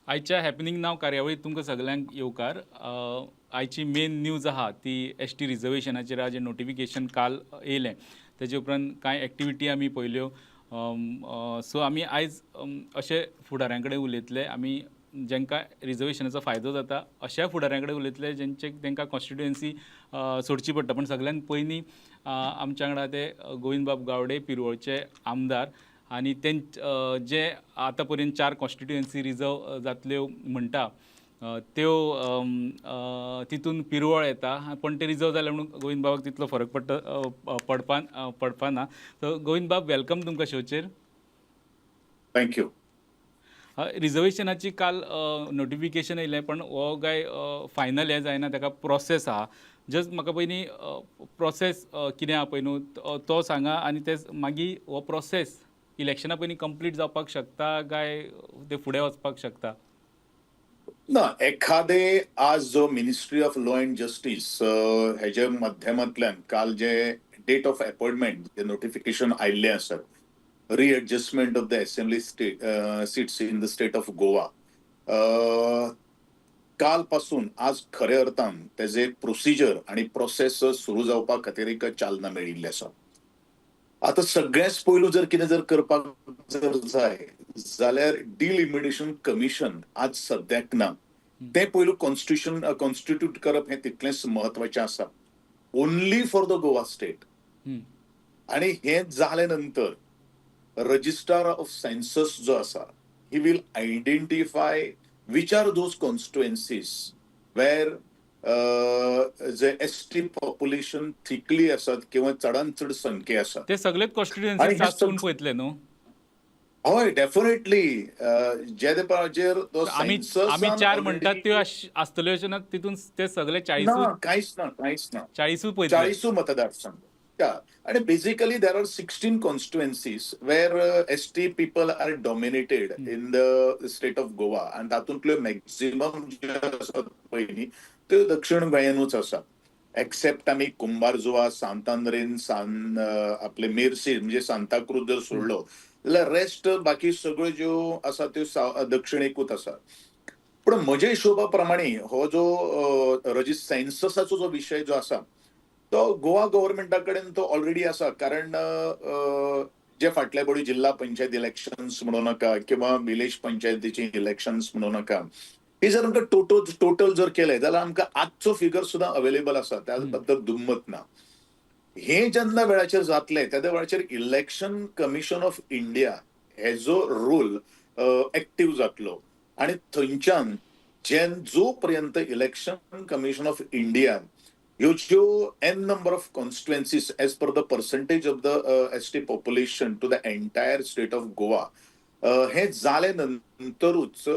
आयच्या हॅपनिंग नाव कार्यावळीत तुमकां सगल्यांक येवकार. आयची मेन न्यूज आहा ती एसटी रिजर्वेशनाचेर आहा, जें नोटिफिकेशन काल येयलें. तेजे उपरांत कांय एक्टिविटी आमी पळयल्यो. सो आमी आयज अशे फुडाऱ्यां कडेन उलयतले आमी, जांकां रिजर्वेशनाचो फायदो जाता, अश्या फुडाऱ्यां कडेन उलयतले जेंचे तांकां कॉन्स्टिट्युएन्सी सोडची पडटा. पूण सगल्यांत पयलीं आमच्या वांगडा ते गोविंदबाब गावडे, पिरवळचे आमदार, आनी तेंच जे आतां पर्यंत चार कॉन्स्टिट्युएन्सी रिजर्व जातल्यो म्हणटा त्यो, तितून पिरवळ येता. पण ते रिजर्व जाले म्हणून गोविंदबाबाक तितलो फरक पडटा पडपा पडपा ना. सो गोविंदबाब, welcome तुमकां शोचेर. Thank you. रिजर्वेशनाची काल नोटिफिकेशन येयलें, पण हो काय फायनल हें जायना, ताका प्रोसेस आहा. जस्ट म्हाका पयलीं प्रोसेस कितें आहा पळय न्हू तो सांगा, आनी ते मागीर हो प्रोसेस इलेक्शना पयलीं कंप्लीट जावपाक शकता काय ते फुडें वचपाक शकता? ना, एखादे आज जो Ministry of Law and Justice हेजे माध्यमांतल्यान काल जे डेट ऑफ अपॉइंटमेंट जे नोटिफिकेशन आयिल्लें आसा, readjustment of the assembly state seats in the state of Goa, काल पासून आज खऱ्या अर्थान तेजे प्रोसिजर आणि प्रोसेस सुरू जावपा खातीर एक चालना मेळिल्ली आसा. आता सगळ्याच पयलू जर कितें जर करपाक जर जाय जाल्यार डिलिमिटेशन कमिशन आज सद्याक ना, तें पयलू कॉन्स्टिट्यूशन कॉन्स्टिट्यूट करप हें तितलेंच म्हत्वाचें आसा, only for the Goa state. आणि हें जाले नंतर रजिस्ट्रार ऑफ सेन्सस जो आसा, he will identify which are those constituencies where J ST population thickly आसात किंवा चडान चड संख्ये आसात. ते सगळेच आणि कॉन्स्टिट्युएन्सी हे चाचपून पळयतले न्हू? हय, डेफिनेटली, जे तेपाचेर तो आमी census आमी आन चार म्हणटात already त्यो आसतल्यो अशें ना. तितून ते सगळे 40 ना, कांयच ना, कांयच ना. 40 पळयतले. 40 मतदारसंघ. Yeah. आणि basically there are 16 constituencies where ST people are dominated in the state of Goa, आणि तातूंतल्यो मॅक्झिमम ज्यो आसात पळय त्यो दक्षिण गोंयानूच आसा, एक्सेप्ट आमी कुंभारजुवा, सांतांद्रेन, सान आपले मेर्सी म्हणजे सांताक्रूज जर सोडलो जाल्यार रेस्ट बाकी सगळ्यो ज्यो आसा त्यो दक्षिणेकूच आसा. पण म्हज्या हिशोबा प्रमाणे हो जो सेन्ससाचो जो विशय जो आसा, तो गोवा गव्हर्मेंटा कडेन तो ऑलरेडी आसा, कारण जे फाटल्या बडी जिल्हा पंचायत इलेक्शन्स म्हणू नाका किंवा विलेज पंचायतीची इलेक्शन्स म्हणू नाका, ही जर आमकां टोटल टोटल जर केले जाल्यार आमकां आजचो फिगर सुद्दां अवेलेबल आसा, त्या बद्दल दुमत ना. हे जेन्ना वेळाचेर जातले, त्या वेळाचेर इलेक्शन कमिशन ऑफ इंडिया हेजो रोल एक्टीव जातलो आणि थंयच्यान जेन जो पर्यंत इलेक्शन कमिशन ऑफ इंडिया ह्यो ज्यो n number of constituencies as per the percentage of the ST population to the entire state of Goa, हे जाले नंतरूच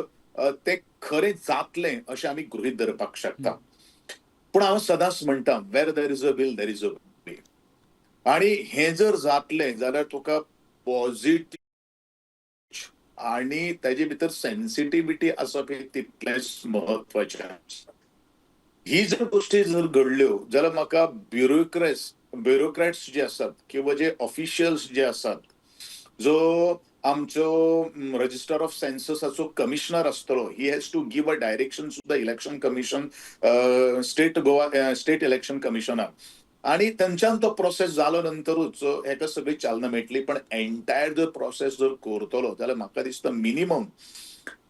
ते खरें जातलें अशें आमी गृहीत धरपाक शकता. पूण हांव सदांच म्हणटा, where there is a will, there is a way. आणि हें जर जातलें जाल्यार तुका पॉझिटिव्ह आणि ताजे भितर सेन्सिटिव्हिटी आसप हें तितलेंच म्हत्वाचें आसा. ही जर गोष्टी जर घडल्यो जाल्यार म्हाका ब्युरोक्रॅट्स जे आसात किंवा जे ऑफिशियल्स जे आसात, जो आमचो रजिस्टर ऑफ सेन्ससाचो कमिशनर आसतलो, he has to give a direction to the Election Commission, state Goa State Election Commissioner, आणि थंयच्यान तो प्रोसेस जालो नंतरूच हेका सगळी चालना मेळटली. पण एंटायर जर प्रोसेस जर करतलो जाल्यार म्हाका दिसता मिनिमम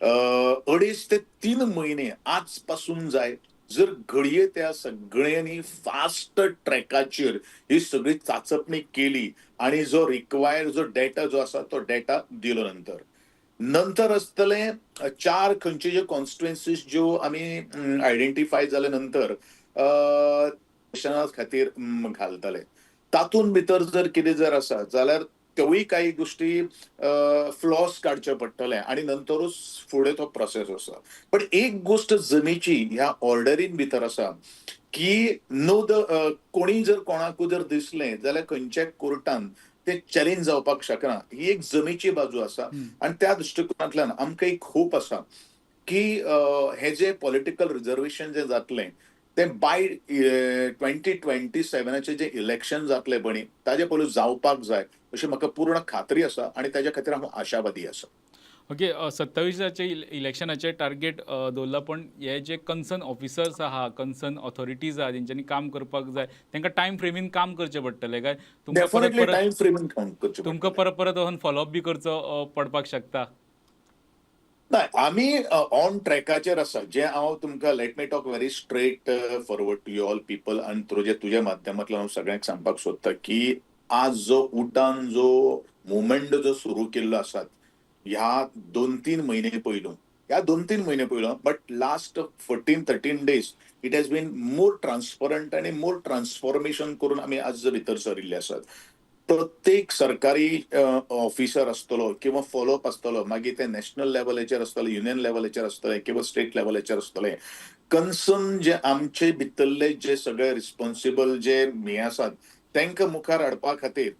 2.5 ते 3 म्हयने आज पासून जाय. जर घडये त्या सगळ्यांनी फास्ट ट्रॅकाचेर ही सगळी चाचपणी केली आणि जो रिक्वायर्ड जो डेटा जो आसा तो डेटा दिलो नंतर, नंतर आसतले चार खंयचे ज्यो कॉन्स्टिट्युएन्सीज ज्यो आमी आयडेंटिफाय जाले नंतर खातीर घालतले, तातूंत भितर जर कितें जर आसा जाल्यार त्योय काही गोष्टी फ्लॉस काडचे पडटले आणि नंतरूच फुडें तो प्रोसेस आसा. पण एक गोष्ट जमेची ह्या ऑर्डरीन भितर आसा की नो the कोणी जर कोणाकूय जर दिसलें जाल्यार खंयच्याय कोर्टान ते चॅलेंज जावपाक शकना, ही एक जमेची बाजू आसा. आणि त्या दृश्टिकोनांतल्यान आमकां एक होप आसा की हे जे पॉलिटिकल रिजर्वेशन जे जातलें तें बाय 2027आचें जे इलेक्शन जातलें पळय, ताजे पयलू जावपाक जाय अशी म्हाका पूर्ण खात्री आसा आणि ताज्या खातीर हांव आशावादी आसा. ओके, 27आचे इलेक्शनाचे टार्गेट दवरला, पण हे जे कन्सर्न ऑफिसर्स आहा, कन्सर्न ऑथॉरिटीज आहा, तेंच्यांनी काम करपाक जाय. तांकां टायम फ्रेमीन काम करचें पडटलें काय तुमकां परत डेफिनेटली परत टायम फ्रेमीन काम करचें. तुमकां परत परत वचून फॉलोअप बी करचो पडपाक शकता. नाही, आमी ऑन ट्रॅकाचेर आसा. जे हांव तुमकां, let me talk very straight forward to you all people आनी तुज्या माध्यमांतल्यान हांव सगळ्यांक सांगपाक सोदता की आज जो उटान जो मुवमेंट जो सुरू केल्लो आसात ह्या 2-3 म्हयने पयलू, ह्या 2-3 म्हयने पयलू, but last 14-13 days it has been more transparent आनी मोर ट्रान्सफॉर्मेशन करून आमी आज भितर सरिल्ले आसात. प्रत्येक सरकारी ऑफिसर आसतलो किंवा फॉलोअप आसतलो, मागीर ते नॅशनल लेवलाचेर आसतले, युनियन लेवलाचेर आसतले किंवा स्टेट लेवलाचेर आसतले, कन्सर्न जे आमचे भितरले जे सगळे रिस्पॉन्सिबल जे हे आसात, तांकां मुखार हाडपा खातीर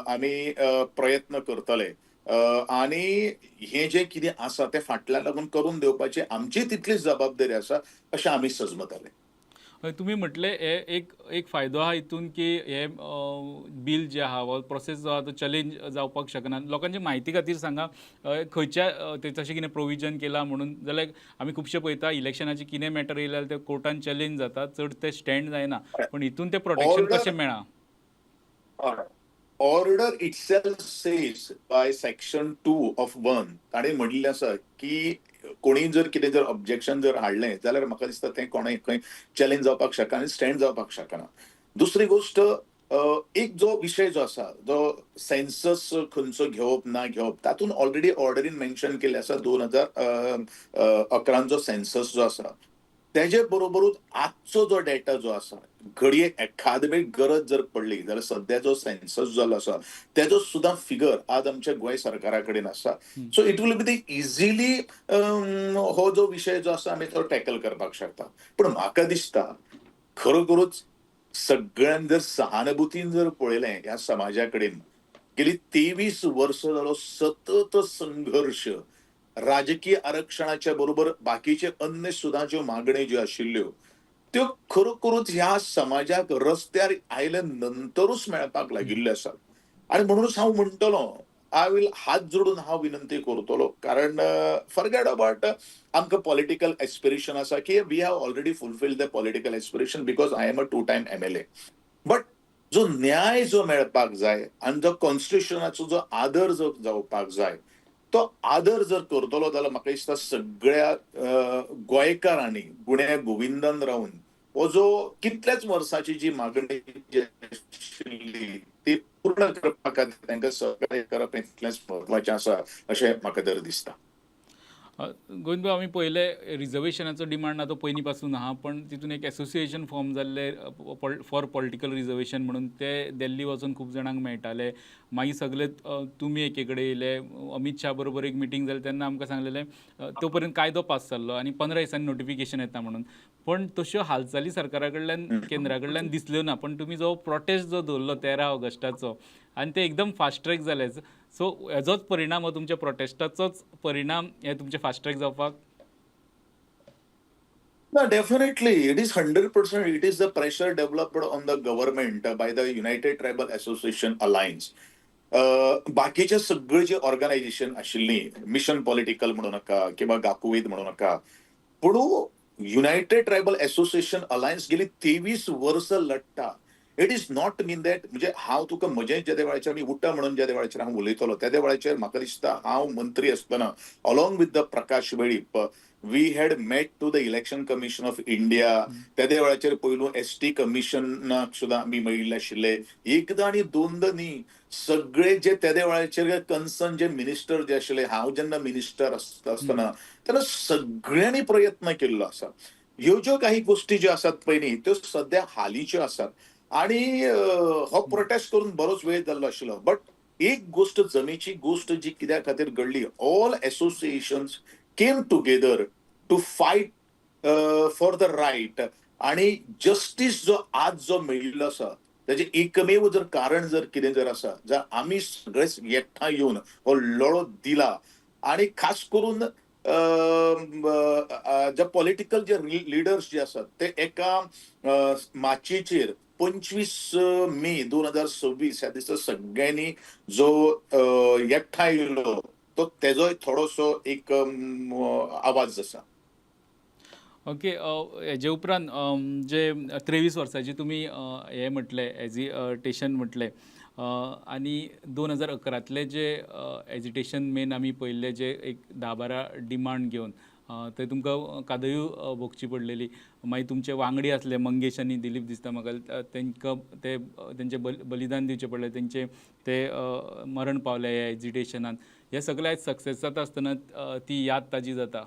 आमी प्रयत्न करतले आनी हे जे कितें आसा तें फाटल्यान लागून करून दिवपाची आमची तितलीच जबाबदारी आसा अशें आमी सजमतले. हय, तुमी म्हटलें हे एक एक फायदो आहा हितून की हे बील जे आहा वा प्रोसेस जो आहा तो चॅलेंज जावपाक शकना. लोकांच्या म्हायती खातीर सांगा, खंयच्या ते तशें कितें प्रोविजन केलां म्हणून, जाल्यार आमी खुबशे पळयता, इलेक्शनाचे कितें मॅटर येयले जाल्यार ते कोर्टान चॅलेंज जाता, चड ते स्टँड जायना, पूण हितून तें प्रोटेक्शन कशें मेळ्ळां? Order itself says by section 2 of 1, ताणें म्हणिल्लें आसा की कोणी जर कितें जर ऑब्जेक्शन जर हाडलें जाल्यार म्हाका दिसता तें कोणें खंय चॅलेंज जावपाक शकना आनी स्टँड जावपाक शकना. दुसरी गोश्ट, एक जो विशय जो आसा, जो सेन्सस खंयचो घेवप ना घेवप, तातूंत ऑलरेडी ऑर्डरीन मेन्शन केल्लें आसा. 2011चो सेन्सस जो आसा, तेजे बरोबरूच आजचो जो डेटा जो आसा, घडये एखाद वेळ गरज जर पडली जाल्यार सध्या जो सेन्सस जालो आसा तेजो सुद्दां फिगर आज आमच्या गोंय सरकारा कडेन आसा. So it will be the easily हो जो विशय जो आसा, आमी तो टॅकल करपाक शकता. पूण म्हाका दिसता, खरोखरूच सगळ्यान जर सहानुभूतीन जर पळयलें, ह्या समाजा कडेन गेली 23 वर्सां जालो सतत संघर्श. राजकीय आरक्षणाच्या बरोबर बाकीचे अन्य सुद्दां ज्यो मागण्यो ज्यो आशिल्ल्यो, त्यो खरोखरूच ह्या समाजाक रस्त्यार आयले नंतरूच मेळपाक लागिल्ल्यो आसात. आनी म्हणूनच हांव म्हणटलो, I will हात जोडून हांव विनंती करतलो, कारण फॉरगेट अबाउट आमकां पॉलिटिकल एस्पिरेशन आसा की we have already fulfil the political aspiration because I am a two time MLA, but जो न्याय जो मेळपाक जाय आनी जो कॉन्स्टिट्युशनाचो जो आदर जो जावपाक जाय, तो आदर जर करतलो जाल्यार म्हाका दिसता सगळ्या गोंयकारांनी गुण्या गोविंदान रावन हो जो कितल्याच वर्साची जी मागणी जी आशिल्ली ती पूर्ण करपा खातीर तांकां सहकार्य करप हें तितलेंच म्हत्वाचें आसा अशें म्हाका तर दिसता. गोविंद, आमी पयले रिजर्वेशनाचो डिमांड ना तो पयलीं पासून आहा, पण तितून एक एसोसिएशन फॉर्म जाल्ले फॉर पॉलिटिकल रिजर्वेशन म्हणून. ते दिल्ली वचून खूब जाणांक मेळटाले. मागीर सगळे तुमी एके कडेन येयले, अमीत शाह बरोबर एक मिटींग जाली, तेन्ना आमकां सांगलेलें, तो पर्यंत कायदो पास जाल्लो आनी 15 दिसांनी नोटिफिकेशन येता म्हणून. पण तश्यो हालचाली सरकारा कडल्यान, केंद्रा कडल्यान दिसल्यो ना. पण तुमी जो प्रोटेस्ट जो दवरलो 13 ऑगस्टाचो आनी ते एकदम फास्ट ट्रॅक जाले. सो हेजोच परिणाम हो, तुमच्या प्रोटेस्टाचोच परिणाम हे तुमचे फास्ट ट्रॅक जावपाक? No, definitely. It is 100%. It is the pressure developed on the government by the United Tribal Association Alliance. बाकीचे सगळे जे ऑर्गनायझेशन आशिल्ली, मिशन पॉलिटिकल म्हणू नाका किंवा गाकुवेद म्हणू नाका, पूण युनायटेड ट्रायबल असोसिएशन अलायन्स गेली 23 वर्सां लढटा. It is not mean that, म्हणजे हांव तुका म्हजें जेदे वेळाचेर आमी उठा म्हणून जेदे वेळाचेर हांव उलयतलो, तेदे वेळाचेर म्हाका दिसता हांव मंत्री आसतना along with the Prakash Velip we had met to the Election Commission of India. तेदे वेळाचेर पयलू एसटी कमिशनाक सुद्दां आमी मेळिल्ले आशिल्ले. एकदां आनी दोनदां न्ही, सगळे जे तेदे वेळाचेर कन्सर्न जे मिनिस्टर जे आशिल्ले, हांव जेन्ना मिनिस्टर आसता आसतना, तेन्ना सगळ्यांनी प्रयत्न केल्लो आसा. ह्यो ज्यो काही गोश्टी ज्यो आसात पळय न्ही, त्यो सद्या हालींच्यो आसात आणि हो प्रोटेस्ट करून बरोच वेळ जाल्लो आशिल्लो. बट एक गोश्ट जमेची गोश्ट जी कित्या खातीर घडली, all associations came together to fight for the right आणि जस्टीस जो आज जो मेळिल्लो आसा, ताजें एकमेव जर कारण जर कितें जर आसा, जर आमी सगळेच एकठांय येवन हो लढो दिला आणि खास करून जे पॉलिटिकल जे लिडर्स जे आसात, ते एका माचयेचेर 25 मे 2026 ह्या दिसा सगळ्यांनी जो एकठांय येयलो. तो तेजोय थोडोसो एक आवाज आसा. ओके, हेजे उपरांत जे 23 वर्सांची तुमी हें म्हटलें, एजिटेशन म्हटलें, आनी 2011तले जे एजिटेशन मेन आमी पळयल्ले, जे एक 10-12 डिमांड घेवन, थंय तुमकां कादयूय भोगची पडलेली. मागीर तुमचे वांगडी आसले मंगेश आनी दिलीप, दिसता म्हाका तांकां ते तेंचें बलिदान दिवचें पडलें, तेंचे ते मरण पावले ह्या एजिटेशनान. हे सगळे आयज सक्सेस जाता आसतना ती याद ताजी जाता.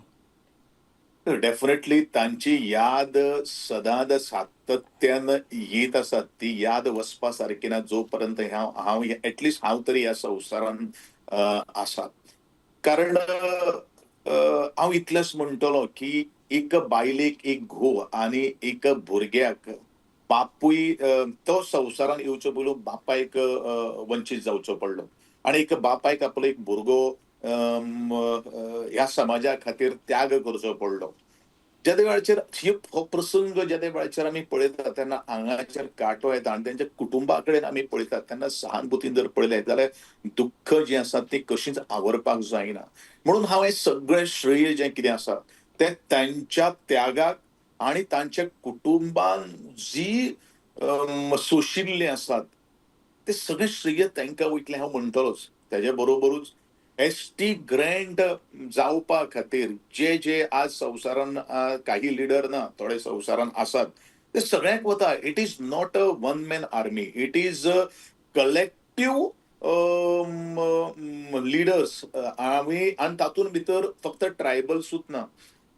डेफिनेटली तांची याद सदांच सातत्यान येत आसा. ती याद वचपा सारकी ना जोपर्यंत हांव हांव एटलिस्ट हांव तरी ह्या संवसारान आसा. कारण हांव इतलेंच म्हणटलो की एक बायलेक एक घोव आनी एक भुरग्याक बापूय, तो संवसारान येवचो पयलू बापायक वंचीत जावचो पडलो आनी एक बापायक आपलो एक भुरगो ह्या समाजा खातीर त्याग करचो पडलो. जेदे वेळाचेर हो प्रसंग जेदे वेळाचेर आमी पळयतात तेन्ना आंगाचेर कांटो येता आनी तेंच्या कुटुंबा कडेन आमी पळयतात तेन्ना सहानुभूतीन जर पळयलें जाल्यार दुख्ख जें आसा तें कशींच आवरपाक जायना. म्हणून हांव हें सगळें श्रेय जें कितें आसा तें तांच्या त्यागाक आनी तांच्या कुटुंबान जी सोशिल्लें आसात ते सगळें श्रेय तांकां वयतलें हांव म्हणटलोच. तेजे बरोबरूच एसटी ग्रँट जावपा खातीर जे जे आज संवसारान काही लिडर ना, थोडे संवसारान आसात, ते सगळ्यांक वता. It is not a one man army, it is a collective leaders. आमी आनी तातूंत भितर फक्त ट्रायबल्सूच ना.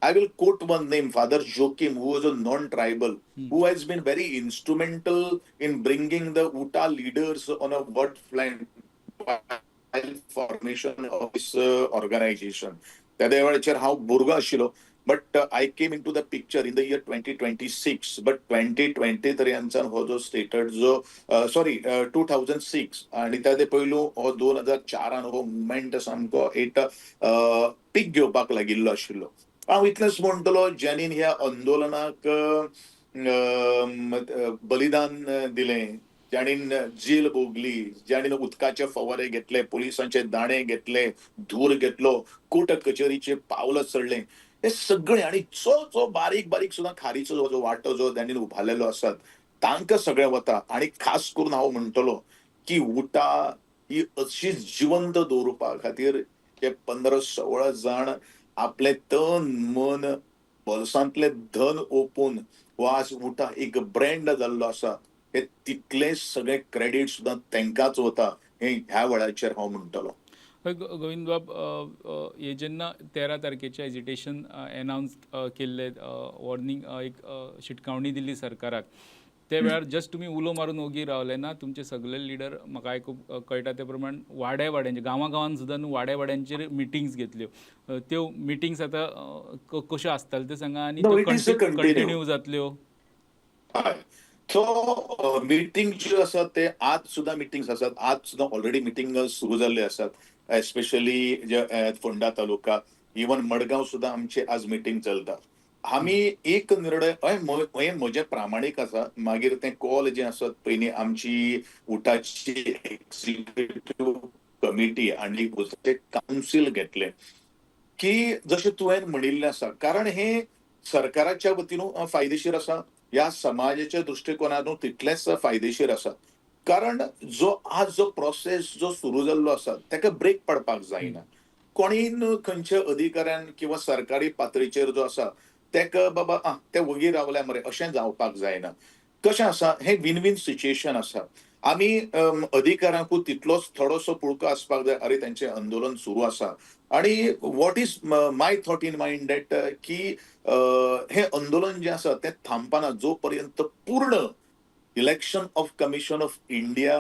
I will quote one name, Father Joachim, who was a non tribal, who has been very instrumental in bringing the UTA leaders on a word plan formation of this organization. त्या वेळाचेर हांव भुरगो आशिल्लो, but I came into the picture in the year 2026, but 2023यानच्यान हो जो stated जो, sorry, 2006 आणि त्या पयलू हो 2004 हो मुवमेंट सामको एक पीक घेवपाक लागिल्लो आशिल्लो. हांव इतलेंच म्हणटलो, ज्यांनी ह्या आंदोलनाक बलिदान दिलें, ज्यांनी जेल भोगली, ज्यांनी उदकाचे फवारे घेतले, पोलिसांचे दाणे घेतले, धूर घेतलो, कोर्ट कचेरीचे पावलं चडले, हे सगळे आणि जो जो बारीक बारीक सुद्धा खारीचो जो वांटो जो त्यांनी उभारलेलो आसात तांकां सगळें वता. आणि खास करून हांव म्हणटलो की उटा ही अशीच जिवंत दवरुपा खातीर जे 15-16 जाण आपले तन मन बोल्सांतले धन ओपून हो आज उटा एक ब्रँड जाल्लो आसा, हे तितले सगळे क्रेडीट सुद्दां तांकांच वता हे ह्या वेळाचेर हांव म्हणटलो. हय, गोविंद बाब, हे जेन्ना 13 तारखेचें एजिटेशन एनावन्स केल्लें, वॉर्निंग, एक शिटकावणी दिल्ली सरकाराक, ते वेळार जस्ट तुमी उलो मारून ओगी रावले ना. तुमचे सगळे लिडर, म्हाका आयकूंक कळटा ते प्रमाण, वाड्या वाड्यांचे, गांवां गांवांत सुद्दां न्हू, वाड्या वाड्यांचेर मिटिंग्स घेतल्यो. त्यो मिटिंग्स आतां कश्यो आसताल्यो ते सांगा आनी No, it is a त्यो continue. Continue जातल्यो? हय, सो मिटींग ज्यो आसात ते आज सुद्दां मिटिंग्स आसात. आज सुद्दां ऑलरेडी मिटींग सुरू जाल्ले आसात, एस्पेशली जे फोंडा तालुका, इवन मडगांव सुद्दां आमचे आज मिटींग चलता. आमी एक निर्णय, हय, हें म्हजें प्रामाणीक आसा. मागीर तें कॉल जें आसत पयलीं आमची उटाची एक्झिक्युटीव कमिटी आनी कावन्सील घेतलें की जशें तुवें म्हणिल्लें आसा, कारण हे सरकाराच्या वतीन फायदेशीर आसा, ह्या समाजाच्या दृश्टिकोनातून तितलेंच फायदेशीर आसा. कारण जो आज जो प्रोसेस जो सुरू जाल्लो आसा ताका ब्रेक पडपाक जायना. कोणीन खंयच्या अधिकाऱ्यान किंवा सरकारी पातळीचेर जो आसा तेका बाबा आ ते वगी रावले मरे अशें जावपाक जायना. कशें आसा, हें विन विन सिच्युएशन आसा. आमी अधिकाऱ्यांकूय तितलोच थोडोसो पुळको आसपाक जाय, अरे तेंचें आंदोलन सुरू आसा. आणि what is my thought in mind that की हें आंदोलन जें आसा तें थांबपाना जो पर्यंत पूर्ण Election of Commission of India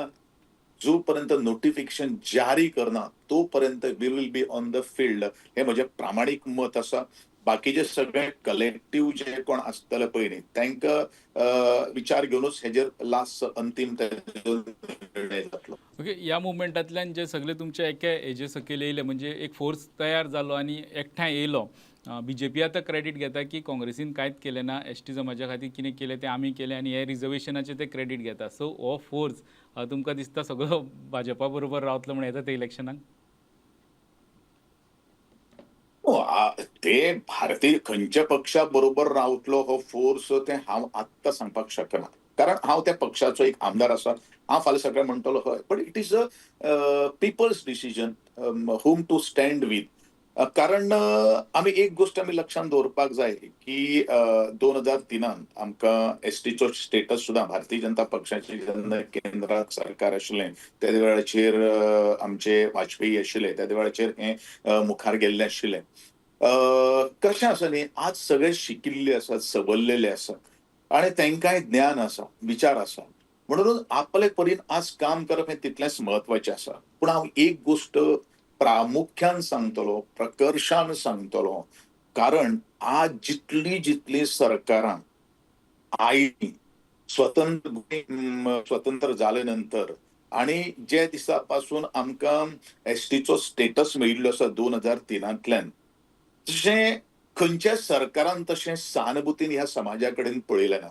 जो पर्यंत नोटिफिकेशन जारी करना तोपर्यंत we will be on the field. हे म्हजें प्रामाणीक मत आसा. बाकीचे सगळे कलेक्टीव जे कोण आसतले पळय न्ही, तांकां विचार घेवनूच हेजेर लास्ट अंतीम तेजो निर्णय जातलो. ओके, ह्या मुवमेंटांतल्यान जे सगळे तुमचे एके हेजे सकयल येयले, म्हणजे एक फोर्स तयार जालो आनी एकठांय येयलो. बीजेपी आतां क्रेडीट घेता की काँग्रेसीन कांयच केलें ना, एसटी समाजा खातीर कितें केलें तें आमी केलें आनी हे रिजर्वेशनाचें ते क्रेडीट घेता. सो हो फोर्स तुमकां दिसता सगळो भाजपा बरोबर रावतलो म्हण येता ते इलेक्शनाक? ते भारतीय खंयच्या पक्षा बरोबर रावतलो हो फोर्स ते हांव आत्तां सांगपाक शकना, कारण हांव त्या पक्षाचो एक आमदार आसा. हांव फाल्यां सगळें म्हणटलो हय, but it is a people's decision whom to stand with. कारण आमी एक गोश्ट आमी लक्षांत दवरपाक जाय की 2003 आमकां एसटीचो स्टेटस सुद्दां भारतीय जनता पक्षाचे जेन्ना केंद्रात सरकार आशिल्लें त्या वेळाचेर आमचे वाजपेयी आशिल्ले त्या वेळाचेर हें मुखार गेल्लें आशिल्लें. कशें आसा न्ही, आज सगळे शिकिल्ले आसात, सवरलेले आसात आनी तांकांय ज्ञान आसा, विचार आसा, म्हणून आपले परीन आज काम करप हें तितलेंच म्हत्वाचें आसा. पूण हांव एक गोश्ट प्रामुख्यान सांगतलो, प्रकर्शान सांगतलो, कारण आज जितली जितली सरकारां आयली स्वतंत्र स्वतंत्र जाले नंतर आणि जे दिसा पासून आमकां एसटीचो स्टेटस मेळिल्लो आसा 2003, तशें खंयच्या सरकारान तशें सहानुभूतीन ह्या समाजा कडेन पळयलें ना.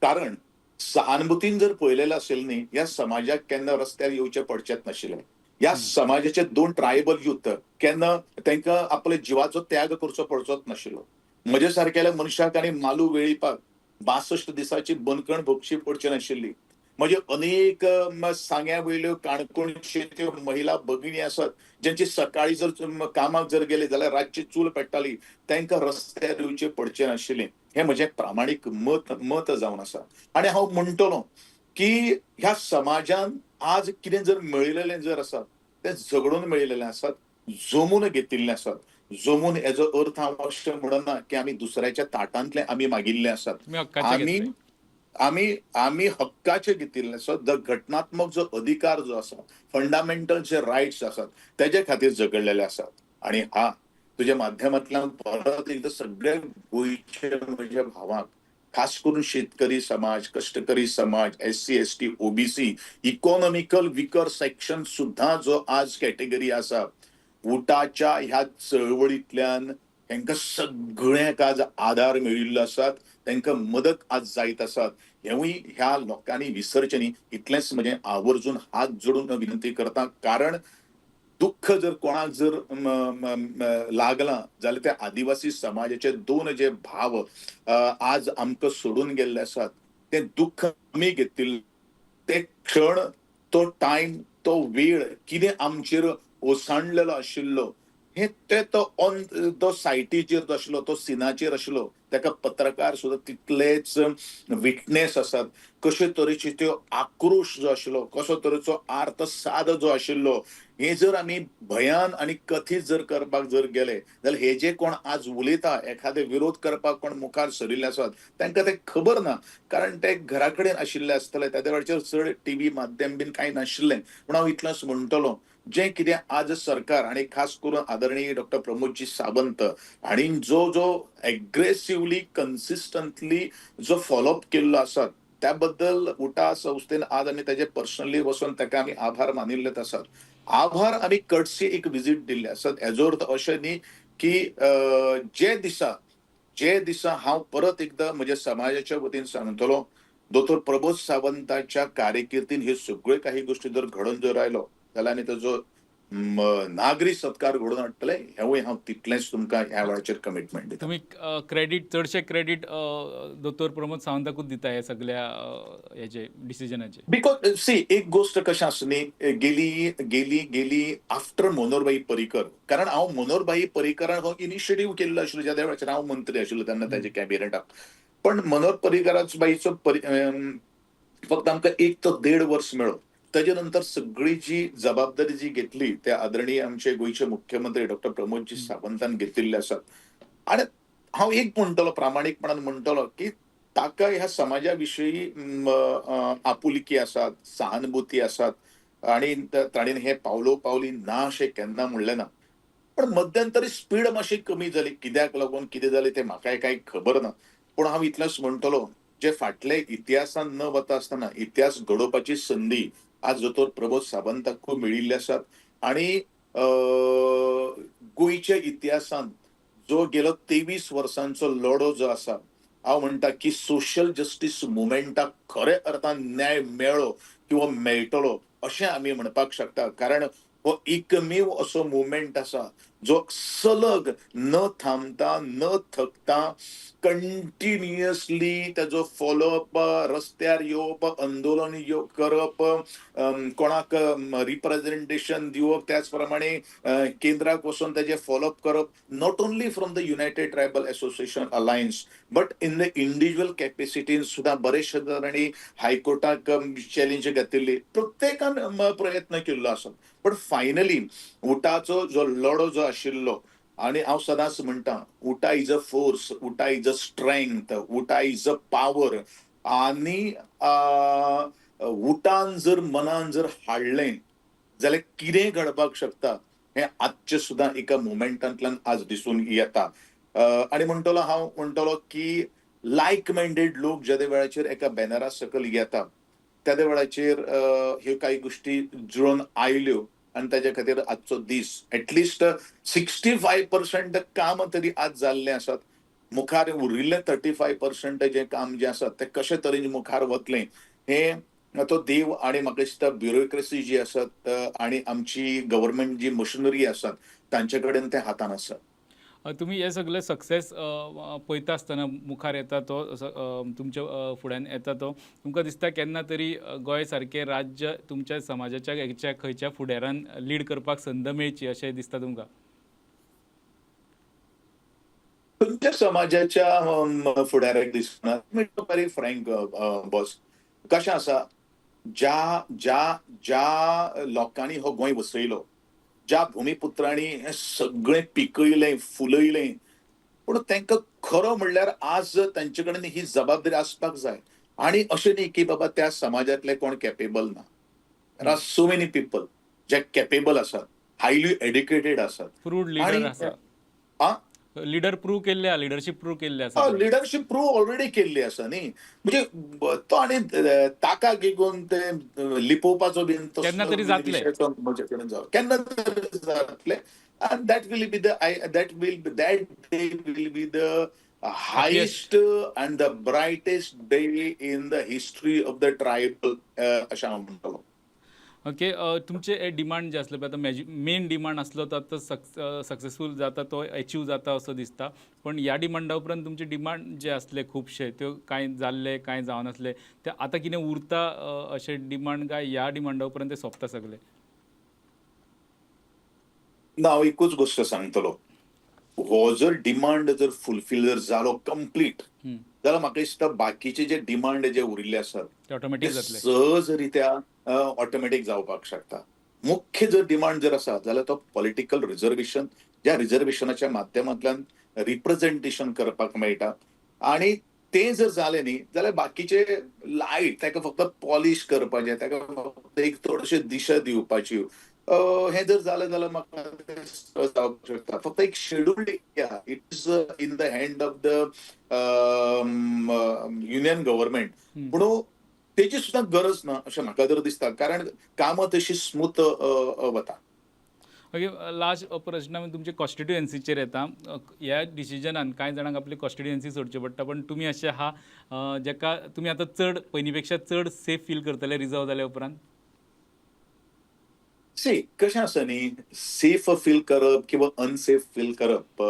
कारण सहानुभूतीन जर पळयलेलें आशिल्लें न्ही, ह्या समाजाक केन्ना रस्त्यार येवचें पडचेंच नाशिल्लें. ह्या समाजाचे 2 ट्रायबल युथ केन्ना तांकां आपल्या जिवाचो त्याग करचो पडचोच नाशिल्लो. म्हजे सारकेल्या मनशाक आनी मालू वेळीपाक 62 दिसाची बंदखण भोगची पडची नाशिल्ली. म्हणजे अनेक सांग्या वयल्यो काणकोणच्यो त्यो महिला भगिनी आसात ज्यांची सकाळी जर कामाक जर गेले जाल्यार रातची चूल पेट्टाली, तांकां रस्त्यार येवचे पडचे नाशिल्लें. हें म्हजें प्रामाणीक मत मत जावन आसा. आनी हांव म्हणटलो की ह्या समाजान आज कितें जर मेळिल्लें जर आसा तें झगडून मेळिल्लें आसात, जमून घेतिल्लें आसात. जमून हेजो अर्थ हांव अशें म्हणना की आमी दुसऱ्याच्या ताटांतलें आमी मागिल्लें आसात, आमी आमी आमी हक्काचे घेतिल्ले आसात. ज घटनात्मक जो अधिकार जो आसा, फंडामेंटल जे रायट्स आसात तेजे खातीर झगडलेले आसात. आनी हा तुज्या माध्यमांतल्यान परत एकदां सगळ्या गोंयचे म्हज्या भावांक, खास करून शेतकरी समाज, कश्टकरी समाज, SC ST OBC, economical weaker section सुद्धा जो आज कॅटेगरी आसा, उटाच्या ह्या चळवळींतल्यान तांकां सगळ्यांक आज आधार मेळिल्लो आसात, तांकां मदत आज जायत आसात. हेवूय ह्या लोकांनी विसरचें न्ही, इतलेंच म्हजें आवर्जून हात जोडून विनंती करता. कारण दुःख जर कोणाक जर लागलां जाल्यार त्या आदिवासी समाजाचे 2 जे भाव आज आमकां सोडून गेल्ले आसात, ते दुःख आमी घेतिल्लें, ते क्षण, तो टायम, तो वेळ कितें आमचेर ओसांडलेलो आशिल्लो, हे ते तो ऑन तो सायटीचेर जो आशिल्लो, तो सिनाचेर आशिल्लो, ताका पत्रकार सुद्दां तितलेच विटनेस आसात. कशे तरेचे त्यो आक्रोश जो आशिल्लो, कसो तरेचो आर्तसाद जो आशिल्लो, हे जर आमी भयान आनी कथीत जर करपाक जर गेले जाल्यार हे जे कोण आज उलयता, एखादे विरोध करपाक कोण मुखार सरिल्ले आसात, तांकां तें खबर ना, कारण ते घरा कडेन आशिल्ले आसतले. त्या वेळाचेर चड टीव्ही माध्यम बीन कांय नाशिल्लें. पूण हांव इतलेंच म्हणटलो, जें कितें आज सरकार आनी खास करून आदरणीय डॉक्टर प्रमोदजी सावंत हांणी जो जो एग्रेसिवली कन्सिस्टंटली जो फॉलोअप केल्लो आसा त्या बद्दल उटा संस्थेन आज आमी ताजे पर्सनली वचून ताका आमी आभार मानिल्लेच आसात. आभार आमी कटसी एक विजीट दिल्ले आसात. हेजो अर्थ अशें न्ही की जे दिसा हांव परत एकदां म्हज्या समाजाच्या वतीन सांगतलो, दोतोर प्रमोद सावंताच्या कार्यकिर्दीन ह्यो सगळ्यो काही गोश्टी जर घडोवन जर आयलो जाल्यार आनी ताजो नागरी सत्कार घडोवन हाडटले, हेवूय हांव तितलेंच तुमकां ह्या वेळाचेर कमिटमेंट दिता. तुमी क्रेडीट, चडशें क्रेडीट दोतोर प्रमोद सावंताकूच दिता हे सगळ्या हेजे डिसिजनाचे. Because सी, एक गोश्ट कशें आसा न्ही, गेली गेली गेली आफ्टर मनोहरभाई पर्रीकर, कारण हांव मनोहरभाई पर्रीकरान हो इनिशिएटीव केल्लो आशिल्लो ज्या वेळाचेर हांव मंत्री आशिल्लो तेन्ना ताजे कॅबिनेटाक. पण मनोहर पर्रीकराच बाईचो फक्त आमकां 1 ते 1.5 वर्स मेळ्ळो. ताजे नंतर सगळी जी जबाबदारी जी घेतली त्या आदरणीय आमचे गोंयचे मुख्यमंत्री डॉक्टर प्रमोदजी सावंतान घेतिल्ले आसात. आनी हांव एक म्हणटलो, प्रामाणीकपणान म्हणटलो की ताका ह्या समाजा विशयी आपुलकी आसात, सहानुभूती आसात आनी ताणें हे पावलो पावली ना अशें केन्ना म्हणलें ना. पण मध्यंतरी स्पीड मातशी कमी जाली, कित्याक लागून कितें जालें तें म्हाकाय कांय खबर ना. पूण हांव इतलेंच म्हणटलो, जे फाटले इतिहासान न वता आसतना इतिहास घडोवपाची संदी आज दोतोर प्रमोद सावंताक मेळिल्ली आसात. आनी गोंयच्या इतिहासान जो गेलो 23 वर्सांचो लढो जो आसा, हांव म्हणटा की सोशल जस्टीस मुवमेंटाक खऱ्या अर्थान न्याय मेळ्ळो किंवा मेळटलो अशें आमी म्हणपाक शकता. कारण हो एकमेव असो मुवमेंट आसा जो सलग न थांबता न थकता कंटिन्युअसली ताजो फॉलोअप, रस्त्यार येवप, आंदोलन करप, कोणाक रिप्रेझेंटेशन दिवप, त्याच प्रमाणे केंद्राक वचून ताजें फॉलोअप करप, not only from the United Tribal Association Alliance but in the individual कॅपेसिटीन सुद्दां बरेचशे जाणांनी हायकोर्टाक चॅलेंज घेतिल्ली. प्रत्येकान प्रयत्न केल्लो आसा, बट फायनली उटाचो जो लढो जो आशिल्लो, आणि हांव सदांच म्हणटा, UTA is a force, UTA is a strength, UTA is a power. आणि उटान जर मनान जर हाडलें जाल्यार कितें घडपाक शकता हें आजचें सुद्दां एका मुमेंटांतल्यान आज दिसून येता. आनी म्हणटलो, हांव म्हणटलो की लायक मायंडेड लोक जेदे वेळाचेर एका बॅनरा सकयल येता, तेदे वेळाचेर ह्यो कांय गोश्टी जुळोवन आयल्यो आनी ताच्या खातीर आजचो दीस एटलिस्ट 65% काम तरी आज जाल्लें आसात. मुखार उरिल्लें 35% जें काम जें आसा तें कशे तरेन मुखार वतलें हें तो देव आणि म्हाका दिसता ब्युरोक्रेसी जी आसात आणि आमची गव्हर्मेंट जी मशिनरी आसात तांचे कडेन तें हातान आसा. तुमी हे सगळे सक्सेस पळयता आसतना, मुखार येता तो तुमच्या फुड्यान येता तो, तुमकां दिसता केन्ना तरी गोंय सारकें राज्य तुमच्या समाजाच्या हेच्या खंयच्या फुडारान लीड करपाक संद मेळची अशें दिसता तुमकां? खंयच्या समाजाच्या फुडाराक दिसना, व्हेरी फ्रँक बॉस, कशें आसा, ज्या ज्या ज्या लोकांनी हो गोंय वसयलो, ज्या भुमिपुत्रांनी हें सगळें पिकयलें फुलयलें, पूण तांकां खरो म्हणल्यार आज तांचे कडेन ही जबाबदारी आसपाक जाय. आणि अशें न्ही की बाबा त्या समाजांतले कोण कॅपेबल ना. There are so many people J capable आसात, हायली एड्युकेटेड आसात. प्रूव्ड लिडर आणि आसा. आ? लिडर प्रूव्ह केल्ले आहा, लिडरशीप प्रूव्ह केल्ले आसा. लिडरशीप प्रूव्ह ऑलरेडी केल्ली आसा न्ही. म्हणजे तो आनी ताका घेवन ते लिपोवपाचो बीन तसलो केन्ना तरी जातलें. विशय तो म्हजे कडेन जावं, केन्ना तरी जातलें. And that will be the I that will be that day will be the highest and the brightest day in the history of the tribal, अशें हांव म्हणटलो. ओके, तुमचे डिमांड जे आसले पळय, आतां मेन डिमांड आसलो तो आतां सक्सेसफूल जाता, तो एचीव जाता असो दिसता. पण ह्या डिमांडा उपरांत तुमचे डिमांड जे आसले खुबशे, त्यो कांय जाल्ले, कांय जावनासले, ते आतां कितें उरता अशे डिमांड, काय ह्या डिमांडा उपरांत ते सोंपता सगळे? ना, हांव एकूच गोश्ट सांगतलो, हो जर डिमांड जर फुलफील जर जालो कंप्लीट जाल्यार म्हाका दिसता बाकीचे जे डिमांड जे उरिल्ले आसात ते ऑटोमॅटीक ते जातले. सहजरित्या ऑटोमॅटीक जावपाक शकता. मुख्य जर डिमांड जर आसा जाल्यार तो पॉलिटिकल रिझर्वेशन, ज्या रिझर्वेशनाच्या माध्यमांतल्यान रिप्रेझेंटेशन करपाक मेळटा, आणि ते जर जालें न्ही जाल्यार बाकीचे लायट, ताका फक्त पॉलिश करपाचें, ताका फक्त एक थोडीशी दिशा दिवपाची, हें जर जालें जाल्यार म्हाका तें सहज जावपाक शकता. फक्त एक schedule, it is in the hand of the union government. पूण तेची सुद्दां गरज ना अशें म्हाका तर दिसता, कारण कामां तशी स्मूथ वता. ओके, लास्ट प्रश्न आमी तुमचे कॉन्स्टिट्युएन्सीचेर येता. ह्या डिसिजनान कांय जाणांक आपली कॉन्स्टिट्युएन्सी सोडची पडटा, पण तुमी अशें आहा जेका तुमी आतां चड पयलीं पेक्षा चड सेफ फील करतले रिजर्व जाल्या उपरांत? सी, कशें आसा न्ही, सेफ फील करप किंवा अनसेफ फील करप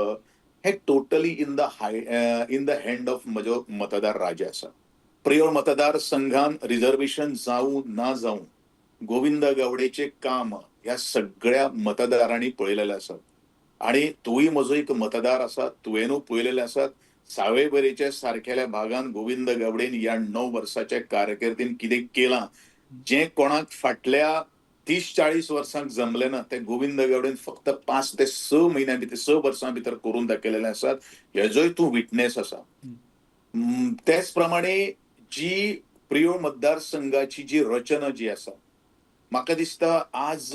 हें totally in the hand of म्हजो मतदार राजा आसा. प्रियोळ मतदार संघान रिझर्वेशन जावं ना जावं, गोविंद गावडेचे काम ह्या सगळ्या मतदारांनी पळयलेलें आसा आणि तूंय म्हजो एक मतदार आसा, तुवेंनूय पळयलेलें आसा, सावयवेरेच्या सारकेल्या भागान गोविंद गावडेन ह्या 9 वर्साच्या कारकिर्दीन कितें केलां, जें कोणाक फाटल्या 30-40 वर्सांक जमलें ना, तें गोविंद गावडेन फक्त 5 ते 6 म्हयन्या भितर, 6 वर्सां भितर करून दाखयलेलें आसात. हेजोय तूं विटनेस आसा. तेच प्रमाणे जी प्रियोळ मतदारसंघाची जी रचना जी आसा, म्हाका दिसता आज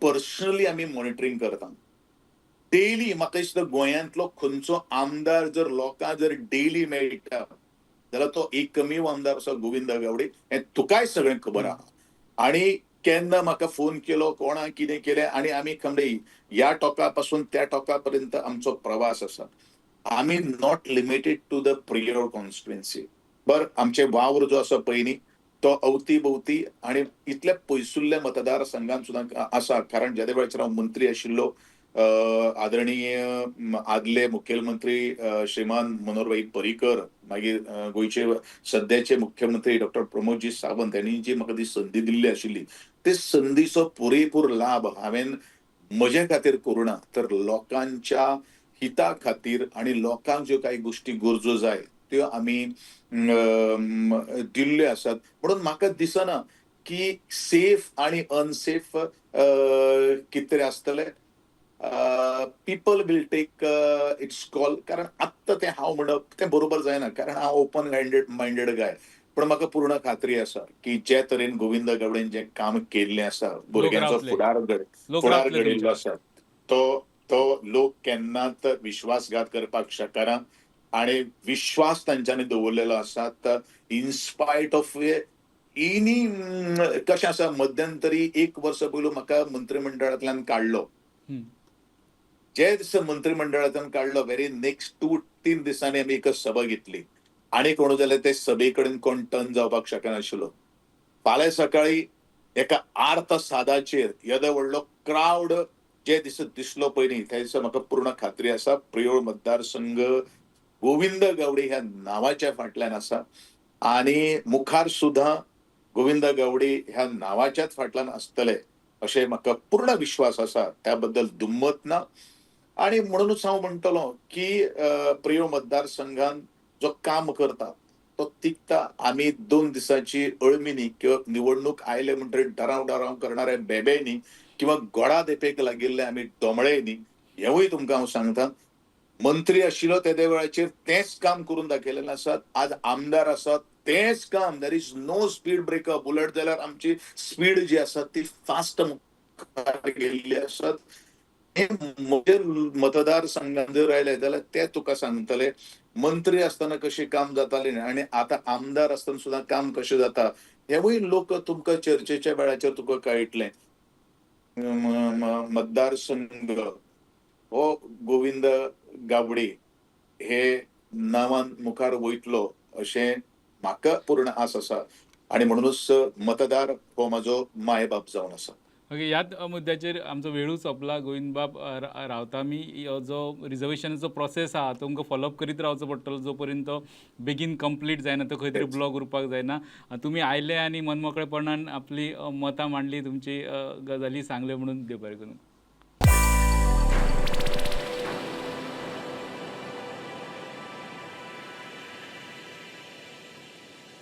पर्सनली आमी मॉनिटरींग करता डेली. म्हाका दिसता गोंयांतलो खंयचो आमदार जर लोकांक जर डेली मेळटा जाल्यार तो एकमेव आमदार आसा गोविंद गावडे, हें तुकाय सगळें खबर आहा. आणि केन्ना म्हाका फोन केलो, कोणा कितें केलें, आनी आमी खंय ह्या टोका पासून त्या टोका पर्यंत आमचो प्रवास आसा. आमी not limited to the Priol constituency, बर आमचे वावर जो आसा पळय न्ही तो अवती भोवती आणि इतल्या पयसुल्ल्या मतदारसंघात सुद्दां आसा. कारण जेदे वेळाचेर हांव मंत्री आशिल्लो, आदरणीय आदले मुखेलमंत्री श्रीमान मनोहरभाई पर्रीकर, मागीर गोंयचे सद्याचे मुख्यमंत्री डॉक्टर प्रमोदजी सावंत हांणी जी म्हाका ती संदी दिल्ली आशिल्ली, ते संदीचो पुरेपूर लाभ हांवें म्हजे खातीर करूं ना, तर लोकांच्या हिता खातीर आनी लोकांक ज्यो कांय गोश्टी गरजो जाय त्यो आमी दिल्ल्यो आसात. म्हणून म्हाका दिसना की सेफ आणि अनसेफ कितें तरी आसतलें. People will take its call, कारण आत्तां तें हांव म्हणप तें बरोबर जायना, कारण हांव ओपन मायंडेड गाय. पण म्हाका पूर्ण खात्री आसा की जे तरेन गोविंद गावडेन जें काम केल्लें आसा, भुरग्यांचो रावतले. फुडार घड लोक फुडार रावतले घडयल्लो तुमच्या. आसा, तो तो लोक केन्नाच विश्वासघात करपाक शकना आणि विश्वास तांच्यांनी दवरलेलो आसा. इनस्पायट ऑफ एनी, कशें आसा, मध्यंतरी एक वर्स पयलू म्हाका मंत्रिमंडळांतल्यान काडलो. जे दिसा मंत्रिमंडळांतल्यान काडलो, व्हेरी नेक्स्ट 2-3 दिसांनी आमी एक सभा घेतली आनी कोण जाल्यार ते सभे कडेन कोण टर्न जावपाक शकनाशिल्लो. फाल्यां सकाळी एका आर्त सादाचेर येदो व्हडलो क्रावड जे दिसा दिसलो पळय न्ही, त्या दिसा म्हाका पूर्ण खात्री आसा प्रियोळ मतदारसंघ गोविंद गावडे ह्या नांवाच्या फाटल्यान आसा आनी मुखार सुद्दां गोविंद गावडे ह्या नांवाच्याच फाटल्यान आसतले अशें म्हाका पूर्ण विश्वास आसा. त्या बद्दल दुमत ना. आनी म्हणूनच हांव म्हणटलो की प्रियोळ मतदारसंघान जो काम करता तो तिगता. आमी 2 दिसांची अळमी न्ही किंवा निवडणूक आयले म्हणटकीर डराव डराव करणारे बेबे न्ही किंवा गोडा धेपेक लागिल्ले आमी दोमळे न्ही, हेवूय तुमकां हांव सांगता. मंत्री आशिल्लो तेदे वेळाचेर तेंच काम करून दाखयलेलें आसा, आज आमदार आसा तेंच काम. There is no speed breakup. उलट जाल्यार आमची स्पीड जी आसा ती फास्ट मुखार गेल्ली आसा. हे म्हजे मतदारसंघात जर आयले जाल्यार ते तुका सांगतले मंत्री आसतना कशें काम जातालें आनी आतां आमदार आसतना सुद्दां काम कशें जाता हेवूय लोक तुमकां चर्चेच्या वेळाचेर तुका कळटलें. मतदारसंघ हो गोविंद गावडे हे नांवान मुखार वयतलो अशें म्हाका पूर्ण आस आसा आनी म्हणूनच मतदार हो म्हाजो मायबाप जावन आसा. ओके, ह्याच मुद्द्याचेर आमचो वेळूच सोंपला. गोविंदबाब, रावता आमी जो रिजर्वेशनाचो प्रोसेस आहा तुमकां फॉलोअप करीत रावचो पडटलो जो पर्यंत तो बेगीन कंप्लीट जायना, तो खंय तरी ब्लॉक उरपाक जायना. तुमी आयले आनी मनमोकळेपणान आपली मतां मांडली, तुमची गजाली सांगल्यो म्हणून देव बरें करूं.